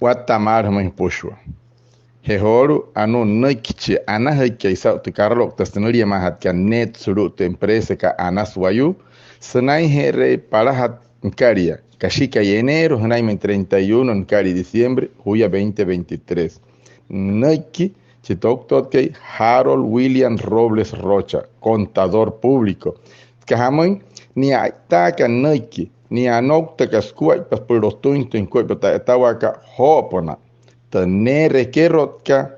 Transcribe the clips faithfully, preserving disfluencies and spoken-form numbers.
Watta'a maalü jümüin jüpüshua. Je joolu'u anuu nünüiki chi anajüikai saa'u tü karaloukta sünüliamaajatkat NEET sulu'u tü empresakat Anas Wayuu, sünainje'eree palajat nükalia kashikai enero jünainmüin treinta y uno nükalia diciembre juya veinte veintitrés. Nünüiki chi toktotkai Harold William Robles Rocha, contador público. Süka jamüin, nia a'itaaka nünüiki, nia anouktaka sukuaippa süpüla lotüinjatüin jukuaippa tü a'yatawaakat joo'opünaa tü neerü ekerotkat,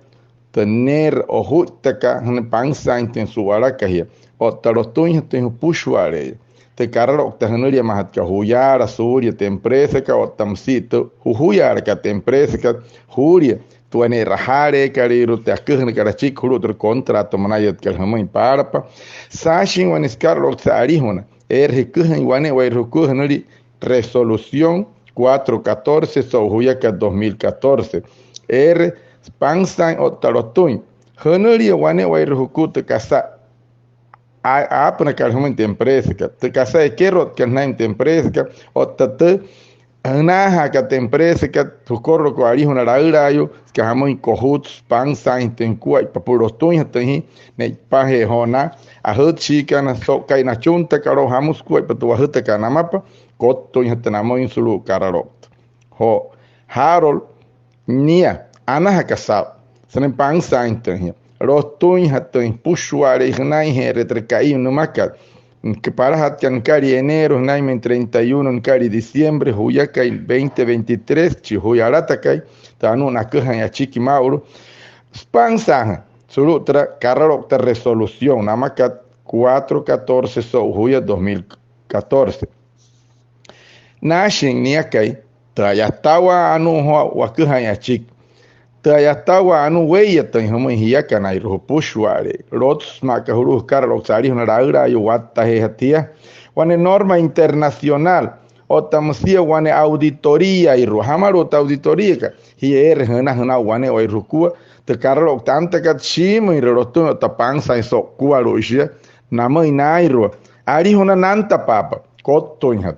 tü neerü ojuittakat, jünain pansaainjatüin su'walaka jia otta lotüinjatüin jüpüshua'ale'eya. Tü karaloukta jünüliamaajatkat juyaala suulia tü empresakat otta müsia tü jujuyaalakat tü empresakat juulia tü wane e'rajaaleekalüirua, tü aküjünakat achiki julu'u tü contrato münayütkat jümüin paalapa. Saashin wane sükaraloukta alijuna eere jüküjain wane'ewai jukua jünülia resolución cuatro catorce so'u juyakat dos mil catorce, eere pansaain otta lotüin jünülia wane'ewai jukua tü kasa a- aapünakat jümüin tü empresakat, tü kasa ekerotkat jünainmüin tü empresakat otta tü jünaajaakat tü empresakat, jükorolokot alijuna laülaayuu, süka jamüin kojutsü pansaainjatüin jukuaippa süpüla lotüinjatüin jia ne'ipajee joo na ajütshiikana so'u ka'i nachuntakat o'u, jamüsü jukuaippa tü wajütakat namapa, kottüinjatü namüin sulu'u karaloukta. Joo Harold, nia anajaka saa'u sünain pansaainjatüin jia, lotüinjatüin jüpüshua'ale'eya jünainje'eree tü ka'i nümakat, palajatkat nükalia enero jünainmüin treinta y uno nükalia diciembre juyakai veinte veintitrés, chi juya alatakai, tü anuu naküjain achiki maa'ulu, süpansaaja sulu'u türa karaloukta resolución namakat cuatro catorce so'u juya dos mil catorce. Naashin niakai tü a'yatawaa anuu joo waküjain achiki. Tü a'yatawaa anuu wee'iyatüin jümüin jiakanairua jüpüshua'ale'eya. Lotsü maa aka julu'u jükaraloukta alijuna laülaayuu, wattajeejatü jia. Wane norma internacional otta müsia wane auditoríairua. Jamalu'u tü auditoríakat, jia eere jünajünaa wane'ewai jukua tü karaloukta antakat shiimüinre lotüin otta pansaain so'ukualu'u shia namüin naairua. Alijuna nantapaapa, kottüinjatü.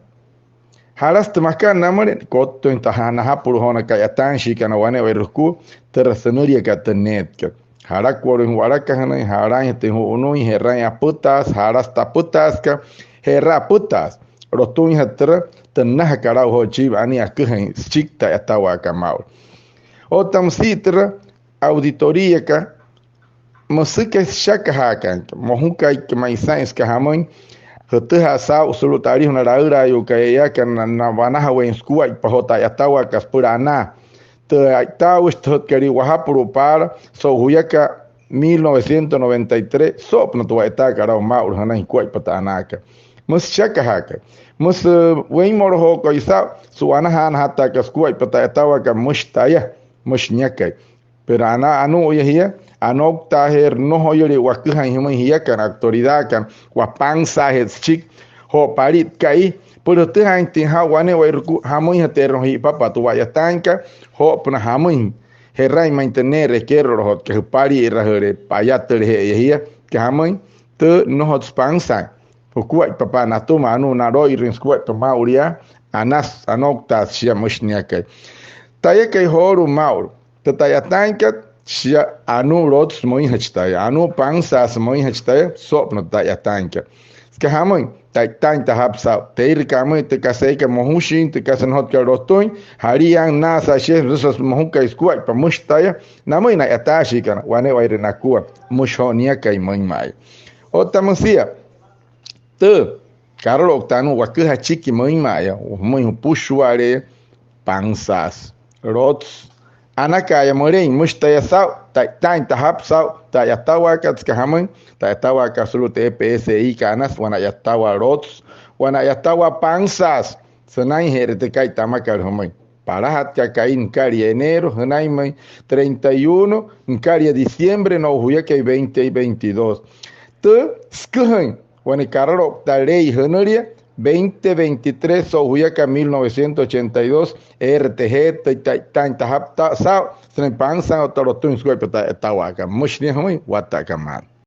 Jalasü tü makat namüle, kottüinjatü najapulu'u joo na ka'yataanshiikana wane'ewai jukua türa sünüliakat tü NEETkat. Jalakualu'uin ju'walakajünüin, ja'laainjatüin ju'unüin, je'rain apütaasü, jalasü tü apütaasükat, je'ra apütaasü. Lotüinjatü türa tü nünajakat aa'u joo chi anii aküjain süchiki tü a'yatawaakat maa'ulu. Otta müsia türa auditoríakat, müsüka süshakajaakainka, mojukaika ma'i saa'in, süka jamüin, jütüjaa saa'u sulu'u tü alijuna laülaayuukat eeakana na, na wanajaweein sukuaippa joo tü a'yatawaakat süpüla anaa. Tü a'itaaushitüjütkalia wajapulu'u paala so'u juyakat mil novecientos noventa y tres, soo'opünaa tü wa'etaakat aa'u maa'ulu jünain jukuaippa tü anaakat. Müsü süshakajaakai, müsü weinmolojookoi saa'u su'wanajaanajataakat sukuaippa tü a'yatawaakat, müshi taya, müshi niakai. Pero anaa, anu'uya jia, anouktaajeerü nnojoyüle waküjain jümüin jiakana, autoridadkana, wapansaajee süchiki joo palit ka'i süpüla jütüjaainjatüin jaa'u wane'ewai jukua, jamüinjateerü joo ji'ipapa tü wa'yataainkat, joo'opünaa jamüin je'rain ma'i tü neerü ekerolojotkat, jüpali'irajüle, payatüleje'eya jia, süka jamüin tü nnojotsü pansaain jukuaippapa'a natüma anuu nalo'irüin sukuaippa maa'ulu yaa. Anasü, anouktaasü shia, müshi niakai. Tayakai, joolu'u maa'ulu, tü ta'yataainkat, shia anuu lotsü müinjachi taya, anuu pansaasü müinjachi taya soo'opünaa tü ta'yataainkat. Süka jamüin, ta'itaain tajapü saa'u, teirü aka amüin tü kasa eekat mojushin, tü kasa nnojotkat lotüin, jalia anasü shia, müsü mojukai sukuaippa, müshi taya, namüin na a'yataashiikana wane'ewaire nakua, müshi joo niakai müinma'a. Otta müsia tü karaloukta anuu waküjaa achiki müinma'a, jümüin jüpüshua'ale'eya, pansaasü, lotsü, anakaaya mülein, müshi taya saa'u, ta'itaain tajapü saa'u tü a'yatawaakat, süka jamüin tü a'yatawaakat sulu'u tü E P S I-kat anasü wane a'yatawaa lotsü, wane a'yatawaa pansaasü sünainje'ere tü ka'i tamakat jümüin. Palajatkat ka'i nükalia enero jünainmüin treinta y uno nükalia diciembre no'u juyakai veinte veintidós. Tü süküjüin wane karaloukta ley jünülia veinte veintitrés so'u juyakat mil novecientos ochenta y dos, eere tejeetüin ta'itaain tajapü saa'u sünain pansaain otta lotüin sukuaippa tü a'yatawaakat. Müshi nia jümüin, watta'a aka maa'an.